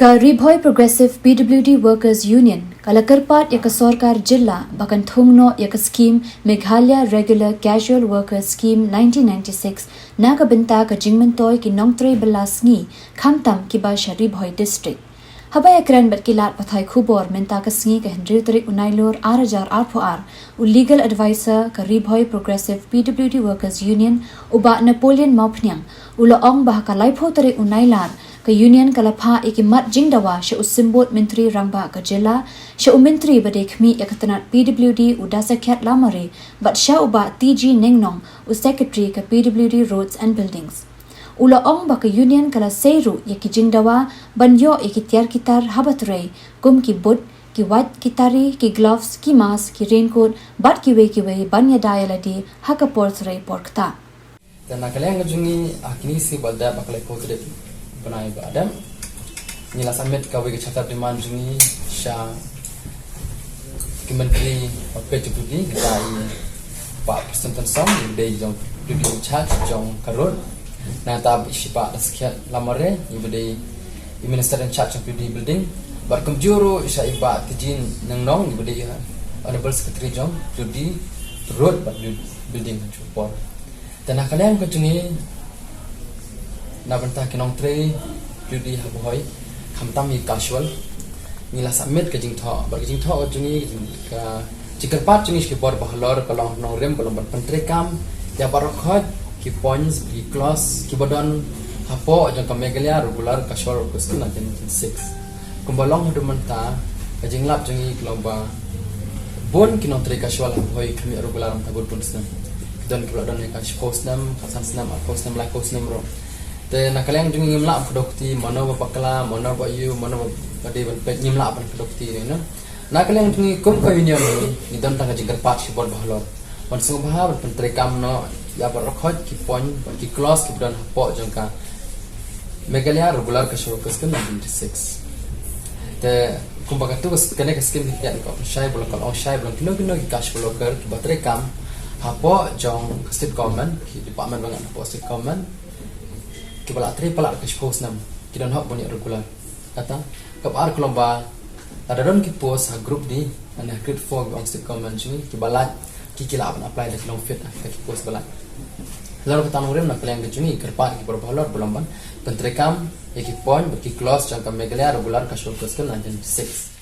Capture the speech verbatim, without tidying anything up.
Ka Ri Bhoi Progressive P W D Workers Union ka la kyrpad ïa ka sorkar jylla ba kan thung noh ïa ka skim Meghalaya Regular Casual Workers Scheme nineteen ninety-six na ka bynta ka jingmyntoi ki nongtrei bylla sngi, khamtam kiba sha Ri Bhoi District. Haba ïakren bad ki lad pathai khubor mynta ka sngi, ka hynriew tarik u Nailur ar hajar arphew ar, u Legal Adviser ka Ri Bhoi Progressive P W D Workers Union, u Bah Napoleon Mawphniang, u la ong ba ha ka laiphew tarik u Nailar ka Union ka la phah ïa ki mat jingdawa sha u Symbud Myntri Rangbah ka jylla, sha u Myntri ba dei khmih ïa ka tnat P W D u Dasakhiat Lamare, bad sha u Bah T G Nengnong, u Secretary ka P W D Roads and Buildings. U la ong ba ka Union ka la sei ruh ïa ki jingdawa ban ïoh ïa ki tiar ki tar haba trei, kum ki boot, ki wait, ki tari, ki gloves, ki mask, ki raincoat, bad kiwei kiwei ban ïada ïa lade ha ka por trei por ktah. Te na ka liang ka jong ngi, ha kine ki sngi ba la dep, ha ka laiphew tarik bnai ba la dep, ngi la submit kawei ka charter demand jong ngi sha ki Myntri ba peit jong P W D, kita i Bah Prestone Tynsong, i ba dei jong P W D in charge jong ka road. Nangta i Bah Dasakhiat Lamare, i ba dei i Minister in charge jong P W D Building. Bad kumjuh ruh sha i Bah T G Nengnong, i ba dei Honorable Secretary jong P W D Road bad Building ha kajuh ka por. Te na ka liang ka jong ngi, na bynta ki nongtrei P W D ha Bhoi, khamtam ki casual, ngi la submit ka jingthoh, bad ka jingthoh ka jong ngi, ka jingkyrpad jong ngi sha ki bor ba halor ka long nongrim ba long ban pyntreikam ïa baroh khoit ki points, ki clause kiba don hapoh jong ka Meghalaya Regular Casual Workers Scheme nineteen ninety-six. Kumba long haduh mynta, ka jinglap jong ngi ka long ba bun ki nongtrei casual ha Bhoi ki mih regular mynta bun bun snem. Ki don kiba la don ïa ka shiphew snem, khatsan snem, arphew snem, laiphew snem ruh. Te na ka liang jong ngi ngim lah ban kdew kti mano ba bakla, mano ba ïoh, mano ba dei ban peit, ngim lah ban kdew kti ne, no. Na ka liang jong ngi kum ka Union ngi don tang ka jingkyrpad sha ki bor ba halor ban sngewbha ban pyntreikam noh ïa baroh khoit ki point bad ki clause kiba don hapoh jong ka Meghalaya Regular Casual Workers Scheme nineteen ninety-six. Te kumba katto ka s-, kane ka skim ka kiad ka ong shai ba long, ka ong shai ba long kino kino ki casual worker kiba treikam hapoh jong ka state government, ki department ba ngat hapoh state government, kiba la trei palat ka shiphew snem, ki don hok ban ïoh regular. Kata, kaba ar ka long ba lada don ki post ha group D, lane ha grade four ba ong state government jong ngi, kiba lait, ki ki lah ban apply da ki long fit ha ki post ba lait. Halor kata nongrim, na ka liang ka jong ngi kyrpad ïa ki bor ba halor ba long ban pyntreikam ïa ki point bad ki clause jong ka Meghalaya Regular Casual Workers Scheme nineteen ninety-six.